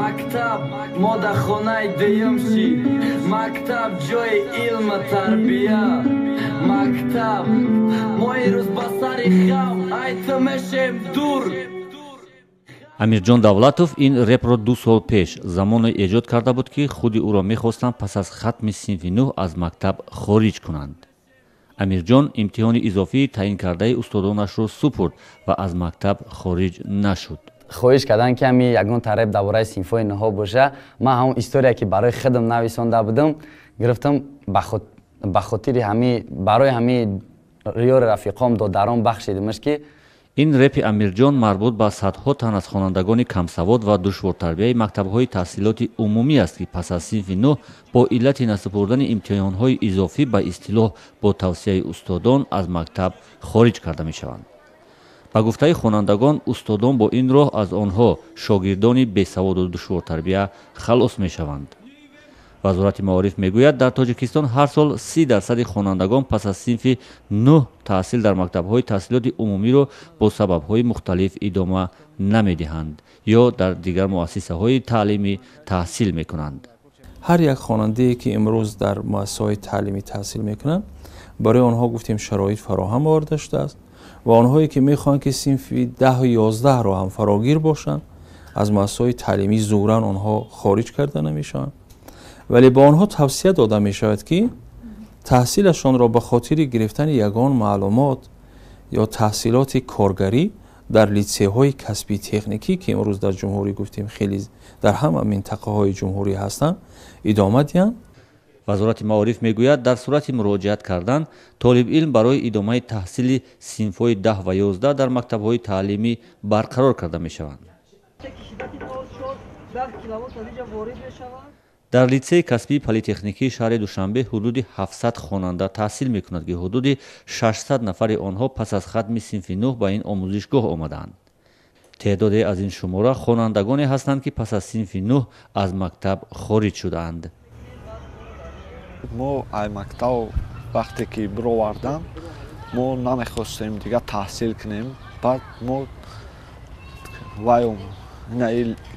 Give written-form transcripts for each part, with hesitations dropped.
Мактаб мо дар хонаи дуюм шид, мактаб ҷои илму тарбия. Мактаб мо ирӯз ба сари хам ай ту мешем дур. Амирҷон Давлатов ин репро 2 сол пеш замоне эҷод карда буд, ки худи ӯро мехостанд пас аз хатми синфи нӯҳ аз мактаб хориҷ кунанд. Амирҷон имтиҳони изофии таъин кардаи устодонашро супурд ва аз мактаб хориҷ нашуд. Хоҳиш карданд, ки ҳами ягон та реп дар бораи синфҳои нӯҳҳо боша. Ман ҳамон история, ки барои худам нависонда будам, гирифтам, ба хотири ҳами барои ҳами ёри рафиқом, додарон бахшидимаш, ки Ин репи Амирҷон марбут ба садҳо тан аз хонандагони камсавод ва душвортарбияи мактабҳои таҳсилоти умумӣ аст, ки пас аз синфи нӯҳ бо иллати насупурдани имтиҳонҳои изофӣ, ба истилоҳ бо тавсияи устодон, аз мактаб хориҷ карда мешаванд. Ба гуфтаи хонандагон, устодон бо ин роҳ аз онҳо шогирдони бесаводу душвортарбия халос мешаванд. Вазорати маориф мегӯяд, дар Тоҷикистон ҳар сол 30 дарсади хонандагон пас аз синфи нӯҳ таҳсил дар мактабҳои таҳсилоти умумиро бо сабабҳои мухталиф идома намедиҳанд ё дар дигар муассисаҳои таълимӣ таҳсил мекунанд. Ҳар як хонандае, ки имрӯз дар муассисаҳои таълимӣ таҳсил мекунанд, барои онҳо гуфтем, шароит фароҳам оварда шудааст ва онҳое, ки мехоҳанд, ки синфи 10-у 11-ро ҳам фарогир бошанд, аз муассисаҳои таълимӣ зӯран онҳо хориҷ карда намешаванд, вале ба онҳо тавсия дода мешавад, ки таҳсилашонро ба хотири гирифтани ягон маълумот ё таҳсилоти коргарӣ дар литсейҳои касбии техникӣ, ки имрӯз дар ҷумҳурӣ гуфтем, хеле дар ҳама минтақаҳои ҷумҳурӣ ҳастанд, идома диҳанд. Вазорати маориф мегӯяд, дар сурати муроҷиат кардан толибилм барои идомаи таҳсили синфҳои 10 ва 11 дар мактабҳои таълимӣ барқарор карда мешаванд. Дар литсеи касбии политехникии шаҳри Душанбе ҳудуди 700 хонанда таҳсил мекунад, ки ҳудуди 600 нафари онҳо пас аз хатми синфи нӯҳ ба ин омӯзишгоҳ омадаанд. Теъдоде аз ин шумора хонандагоне ҳастанд, ки пас аз синфи нӯҳ аз мактаб хориҷ шудаанд. Мо ай мактаб вақте ки бировардам, мо намехостем дигар таҳсил кунем. Баъд мо вай ина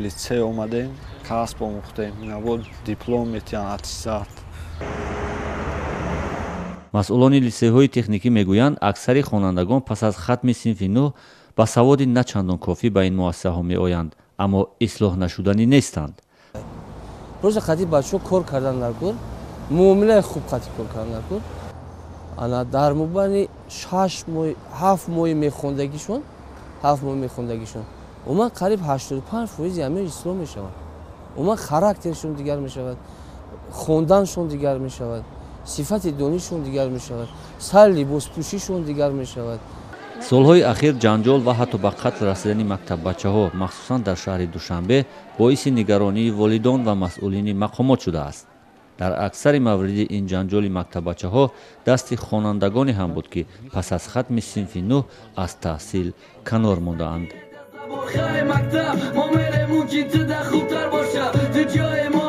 литсей омадем, касб омӯхтем, инаво диплом метиҳанд, аттестат. Масъулони литсейҳои техникӣ мегӯянд, аксари хонандагон пас аз хатми синфи нӯҳ ба саводи на чандон кофӣ ба ин муассисаҳо меоянд, аммо ислоҳ нашуданӣ нестанд. Рӯзи қати бачаҳо кор кардан дар кор, муомилаи хуб қати кор кардан дар кор. Ана дар мобайни 6 моҳ, 7 моҳи мехондагишон, 7 моҳ мехондагишон умуман қариб 85 фоизи ҳамин ислоҳ мешаванд. Умуман характершон дигар мешавад, хонданшон дигар мешавад, сифати донишшон дигар мешавад, сар либоспӯшишон дигар мешавад. Солҳои ахир ҷанҷол ва ҳатто ба қатл расидани мактаббачаҳо, махсусан дар шаҳри Душанбе, боиси нигаронии волидон ва масъулини мақомот шудааст. Дар аксари мавриди ин ҷанҷоли мактаббачаҳо дасти хонандагоне ҳам буд, ки пас аз хатми синфи нӯҳ аз таҳсил канор мондаанд. Мактаб мо мерем, мумкин ту да хубтар боша, ту ҷои мо.